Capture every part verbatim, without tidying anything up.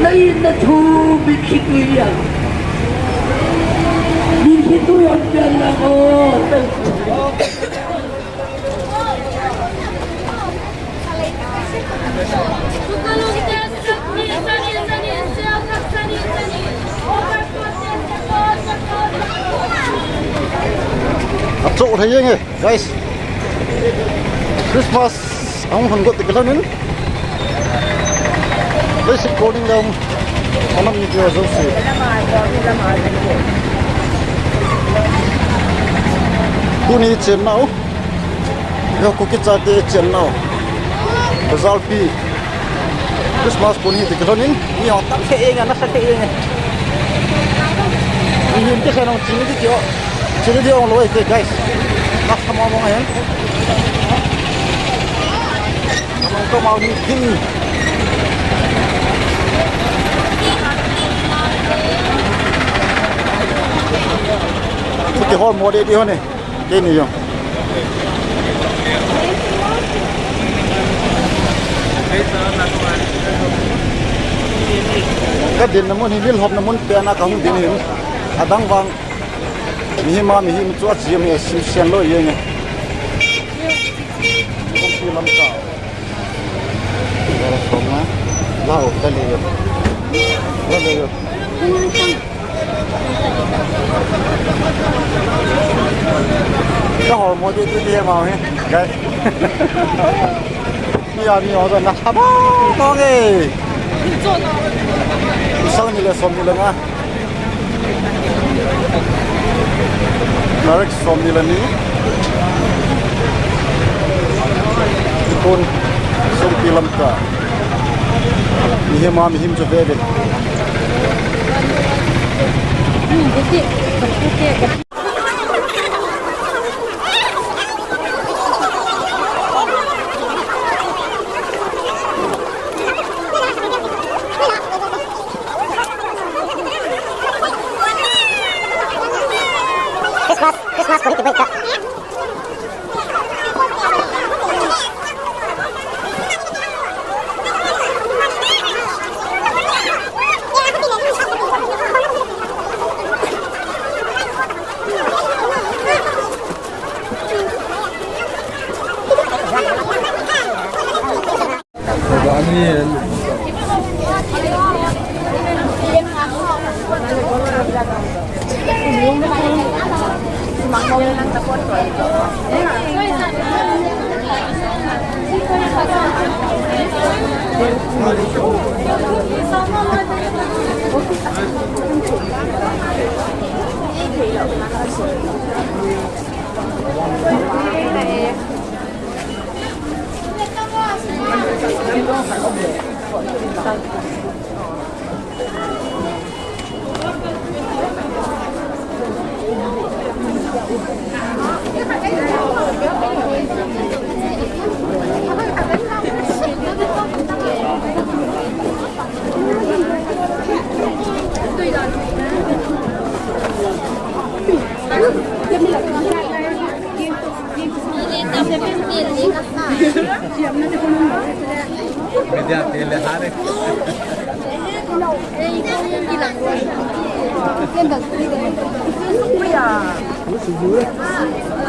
Nai na thu mi khi tu ya. Mi khi tu ya pian la ko. Acho thei jeng e, guys. Christmas ahung hon got kilhon in. Basic calling down. Anam ni kya jouse. Tuni chen nau. Yo, Kuki chate chen nau. Bazar pi. Christmas pon hi ti kilhon in. Mi hung tam thei jeng, nasa thei jeng. Mi hin ti khen hung chini ti kio. Chini ti hung loi te, guys. Nasa mo mo hen. Among ko mau ni din. Puti hol mo de di hone. Keini jong. Ka dinna mun hi lil hopna mun pena ka hung din hin. Adang vang. Mihem a mihem chu achi mi sim sian loi jeng e. Kongpi lam ka. Lau, ta le yo. Ta le yo. Ka hol mo di tu di ma he. Gai. Mi a mi o da na ha ba. Tong e. Sang ni le som ni le nga. Tarik som ni le ni. Kon song pi lam ka. Mihem a mihem chu ve ve. Christmas, Christmas ko hiti benta.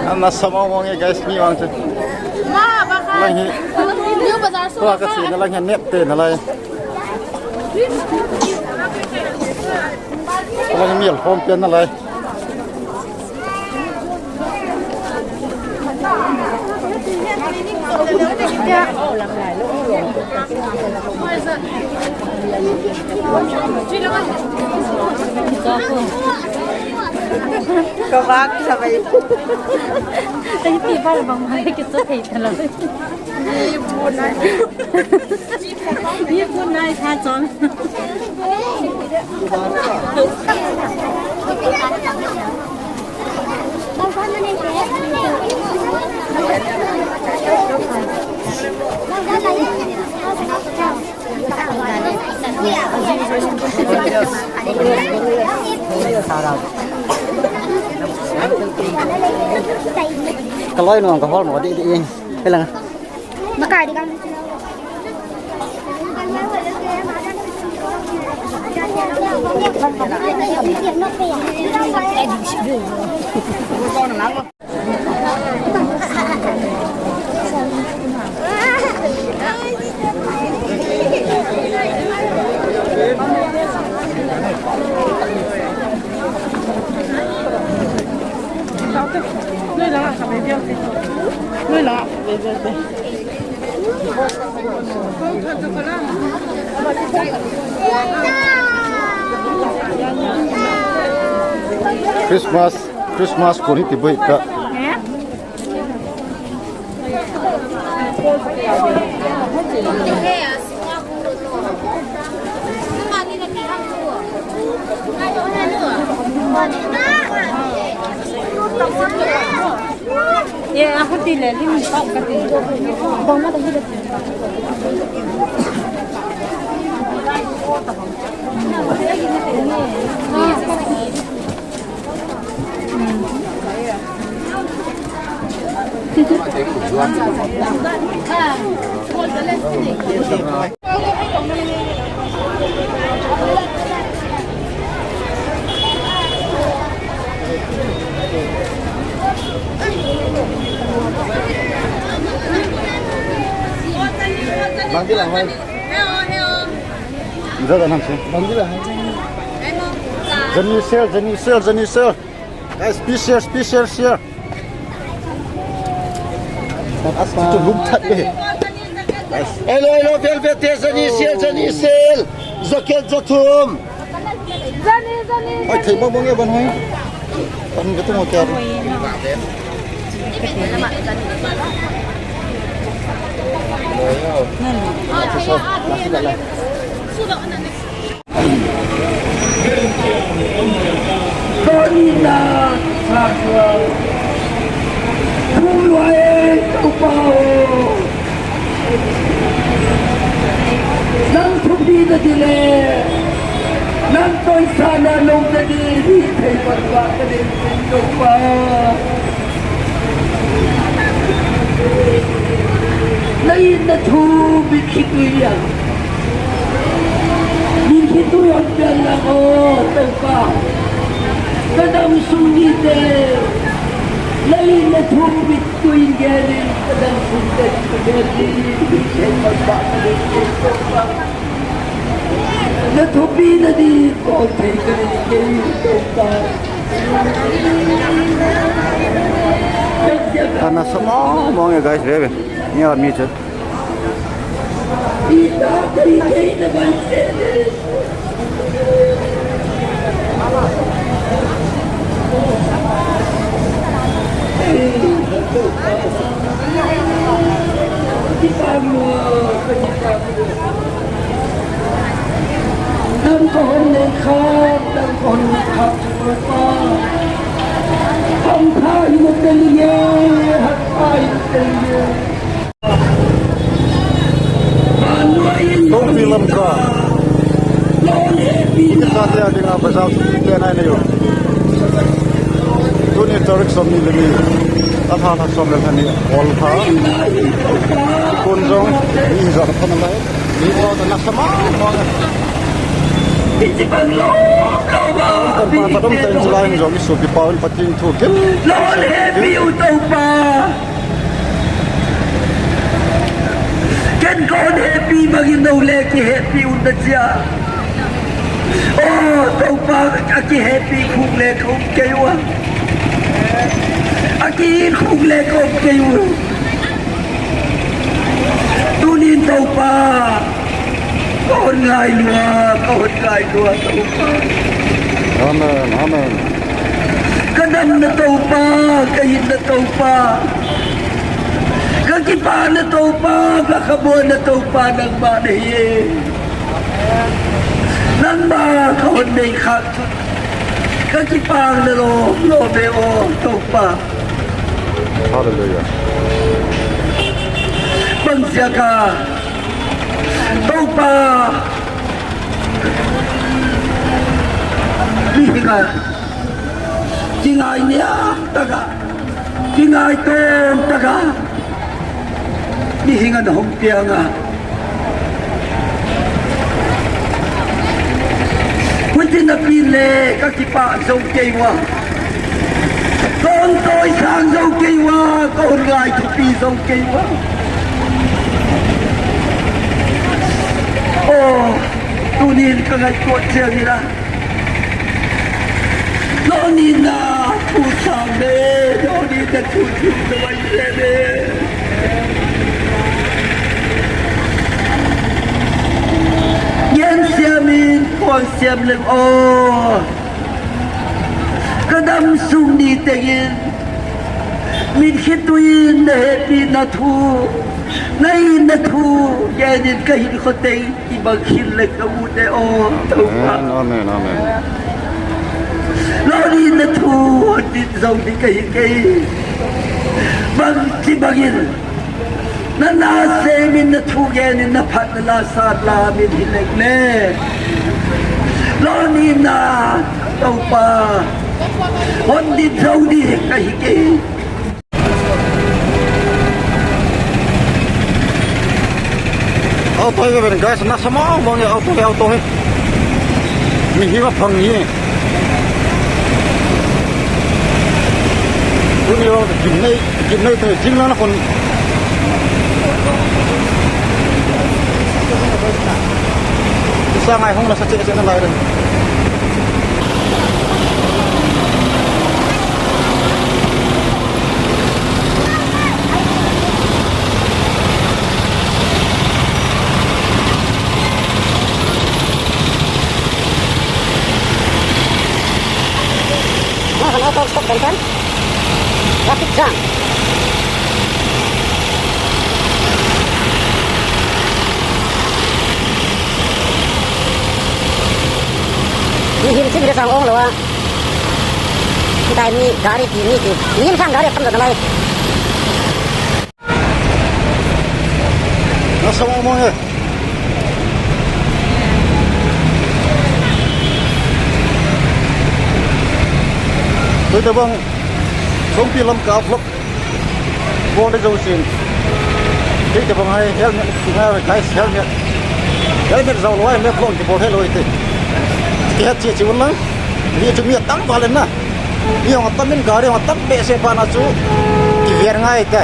Ana sama mo nge guys, mi vang chu. Lang hi. New Bazaar so. Tua ka chi na lang hi nep te na lai. Lang hi mial hom pen na lai. Ka vak sa bai. Tang ti bal bang mai ki so thei ta la. Ni bu nai. Ni bu nai tha chon. Ka loi nuam ka hol mo di di in. Helang. Makai di kam. Christmas, Christmas koni ti boi ka. Bang kila hai. Hello, hello. Jada nam se. Bang kila hai. Hello. Jani sel, jani sel, jani sel. Guys, please share, please share, share. Tat as tu lum that be. Guys. Hello, hello, vel vel te jani sel, jani sel. Jacket jathum. Jani, jani. Ai, thei bang bang e ban hoi. Ban ke tu mo kya. Tuni na sa tua. Thum lua e, Toupa o. Nang thupi na di le. Nang toisa na nong na di, hi thei pat pat na di, Toupa. Na in na thu mi khi tui yang. Min khi tu yon pian lang o, Toupa. Ka dam sung ni te. Lei na thu bit tu in ge ni, ka dam sung te, ka ge ni, ke pa pa ni, Toupa. Na thupi na di, ko thei ka ni, ke Toupa. Ana sama mo nge guys, bebe. Ni a mi che. Dam ko hon ne kha, dam ko hon ne kha, pa. Ham kha hi mo te li ye, ham kha hi mo te li ye. Topi Lamka. Kita dia dengan bazar tu kita naik ni yo. Tuni tarik som ni lagi. Atha atha som lagi ni. Ol tha. Kun jong ni jong tha na lai. Ni ko ta na sama. Kan pa ta dom ta in July jong ni so ki pa un pa tin thu kin. Lord, happy u Toupa. Ken kon happy bangin nou le ki happy un na chia. Oh, Toupa, a ki happy khuk le khuk kei u. A ki in khuk le khuk kei u. Tunin Toupa. Ka hon ngai lua, ka hon ngai lua, Toupa. Amen, amen. Ka dam na Toupa, ka in na Toupa. Ka kipa na Toupa, ka khabuan na Toupa, nangma na hi. Nangma ka hon nei khak. Ka kipang na lo, lo be o, Toupa. Hallelujah. Bang sia ka, Toupa. Mi hinga. Kingai niam taka, kingai tong taka, mihing ana hung pianga. Huti napi le ka kipah jou kei uva. Ka hung toisang jou kei uva, ka hung ngai thupi jou kei uva. Oh, tunin ka ngaito chel ni la. Loni na thu sang le, loni na thu thu na vai le le. Ngen siam in, kon siam leng o. Ka dam sung ni tengin, min khitui in na hepi na thu, na in na thu, ngen in ka hinkho teng. Kibang khin le ka mu te o, Toupa. Amen, amen, amen. Loni na thu, din jou di ka hi kei. Bang kibang in. Na na se min na thu ngen in na phat na la sat la min hi lek le. Loni na, Toupa. Hon din jou di ka hi kei. Auto hi ven guys, nasa mong mong e auto hi, auto hi. Mihem aphang hi. Tuni auto gimnei, gimnei te jing lang na kon. Sa ngai hong nasa che che na lai ren. Nahon auto stop kan kan. Traffic jam. Mihem chim le sang ong lou a. Hitai mi gari ti mi ti. Mihem sang gari tam da lai. Nasa mong mong e. Tuitobang Songpi lam ka vlog. Bol de jousen. Tuitobang hai helmet, guys, helmet. Helmet jou lou a vlog kibol thei lou hite. Kihet che che un lang. Ni chu mi atam val in na. Mi hung tam in gari hung tam behseh pa na chu kiver ngai te.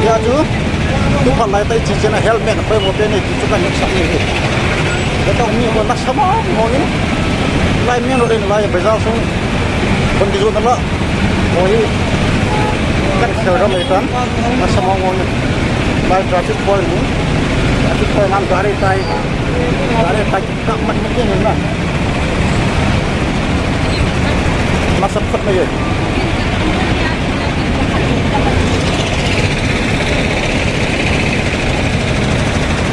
Hia chu tu phat lai tai chi chen a helmet a poimo pen e ti chu kan sak ni hi. Ka tong mi ko nasa mong mong in. Lai main road in lai bazar sung kon kijo na la. Ko hi kan sel ram e tan. Nasa mong mong in. Lai traffic point ni. Traffic point man gari tai. Gari tai. Ka mat mat jeng na. Masa phot na ye.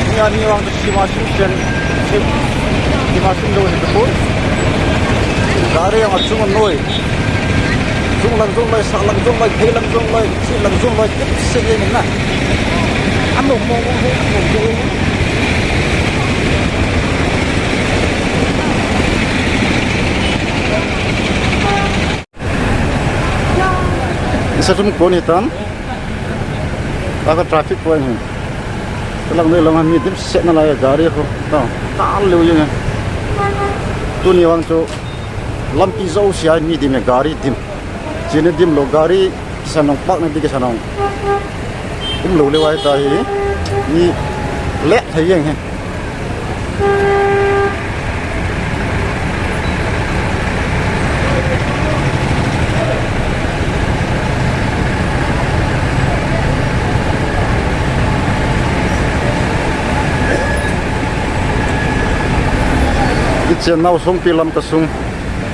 Ni ani wang tu sima sim sen. Sim. Sima sim lo ni tu. Gari yang achung noi. Jung lang jung lai, sa lang jung lai, thei lang jung lai, si lang jung lai, kit se ye na. Amo mo mo mo mo. Isa tum kon hitan. Taka traffic point hi. Talang ni lang mi dim se na lai gari ko. Ta, ta leu ye. Tuni wang chu lampi jouse a mi dim e gari dim. Chini dim lou gari. Kisan nong park na di kisan nong. Um lou le vai ta hi. Ni le thei jeng hi. Kichen nau Songpi lam ka sung.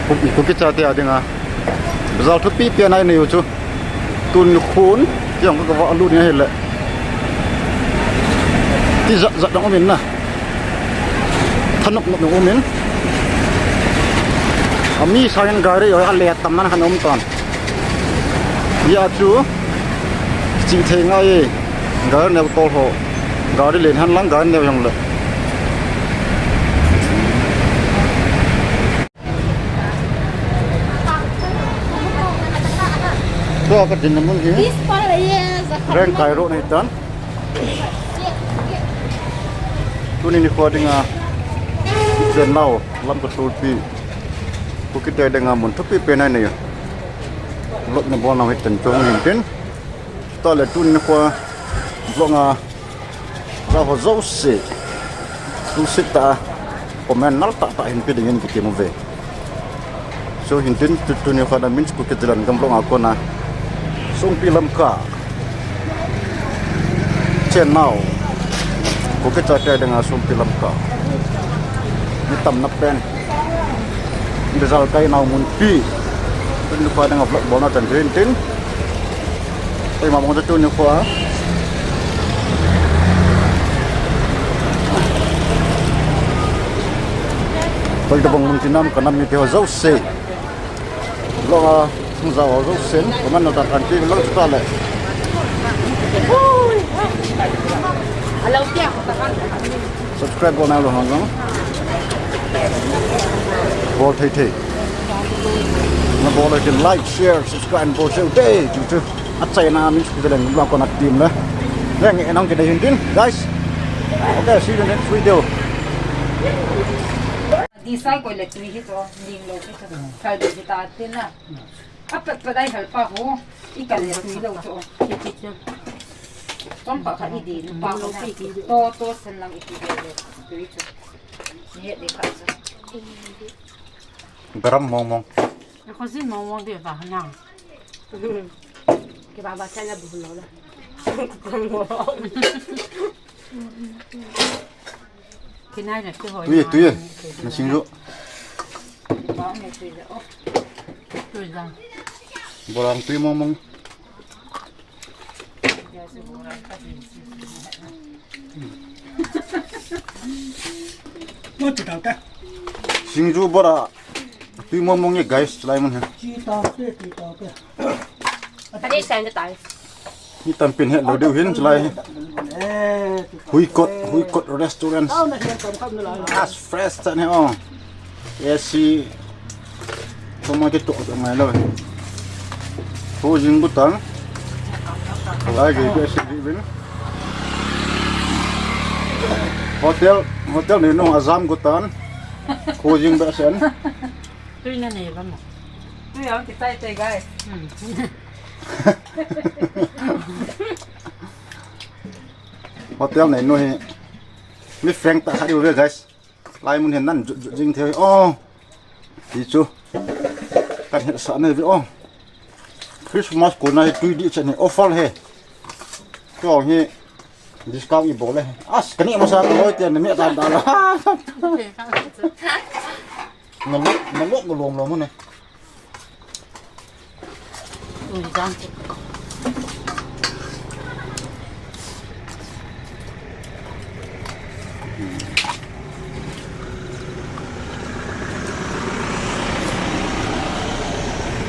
Ku, ku kicha te a dinga. Bazar thupi pi anai nei u chu. Tun khun, tiang ka va lut ni hile. Ti zat zat dang um in na. Thanop nop dang um in. Ami sangin gari oi a le tam man khan um tan. Hia chu. Ching thei ngai e. Gari neo tol ho. Gari len han lang gari neo jong le. Ka dinna mun hi. Rengkai road ahitan. Tuni nikho dinga chennau Lamka tulpi, Kukite dinga mun thupi pen ahi nai. Vlog na bolnau hitan chong hintin. Chutah le tuni nikho vlog a jaho jouse, tusit tah a comment nal tahtah hin pe dingin kitem uve. So hintin, tu, tuni kho a Min's Kuki Thailand gam vlog a kona Songpi Lamka, chennau Kuki chate dinga Songpi Lamka, mi tamna pen, result kainau munpi, tuni nikho dinga vlog bolna chan hintin. Koima mong ta tuni nikho a. Koitabang mun tinam kanam mite ho jouse, vlog a hung jao ho jousen comment nal tahtah hin pe uvin lang, chutah le subscribe bol nalou hon lang. Bol thei thei na bol le tin, like, share, subscribe bol cheh ute. Chu chu achaina Min's Kuki Thailand gam vlog a kona team le nge nang kidei hintin, guys. Okay, see you in the next video. Di sai koi le tui hi to, ling lou hi to. Thal di hi ta tin na. A pat pat ai hal pa ho. I kal le tui lou to. Tom pa kha i di pa ko na. To, to sen lang i ti le tui chu. Ni he de kha chu. Garam mong mong. Ko si mong mong de ba na. Ke ba ba cha la bu lo la. Kinai na kihoi. Tui, tui. Na singju. Tui jang. Borang tui mong mong. Singju bora tui mong mong e, guys, chulai mun hi. Chi tau te, tui tau te. Ka dei sang ka tai. Mi tampin helou diu hin chulai hi. Huikot, Huikot Restaurant. As fresh chan hi o. A C. Toma kitoh toh ngai lou. Khojing gu tan. Lai gei behseh uvin. Hotel, hotel neinu ajam gu tan. Khojing behseh in. Tui na nei ba mo. Tui ang kitai tai, guys. Hotel neinu hi mi frank tah khat ihiuve, guys. Lai mun hin nan jut jut jing thei. O, ti chu kan hetsah nei ve o. Christmas kona hi tui dih chan hi offer hi. Kei hi discount i bol le. As, kani masa ka loi te na mi tan da la. Na lo, na lo, na lom lom ne. Ui, jang chu.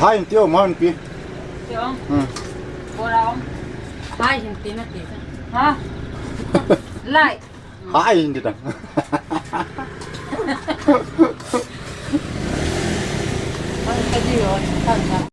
Hai, tio, man pi. Tio. Hmm. Bora om. Hai, hin ti na ti. Ha? Lai. Hai, hindi lang. Ang kadiyo, ang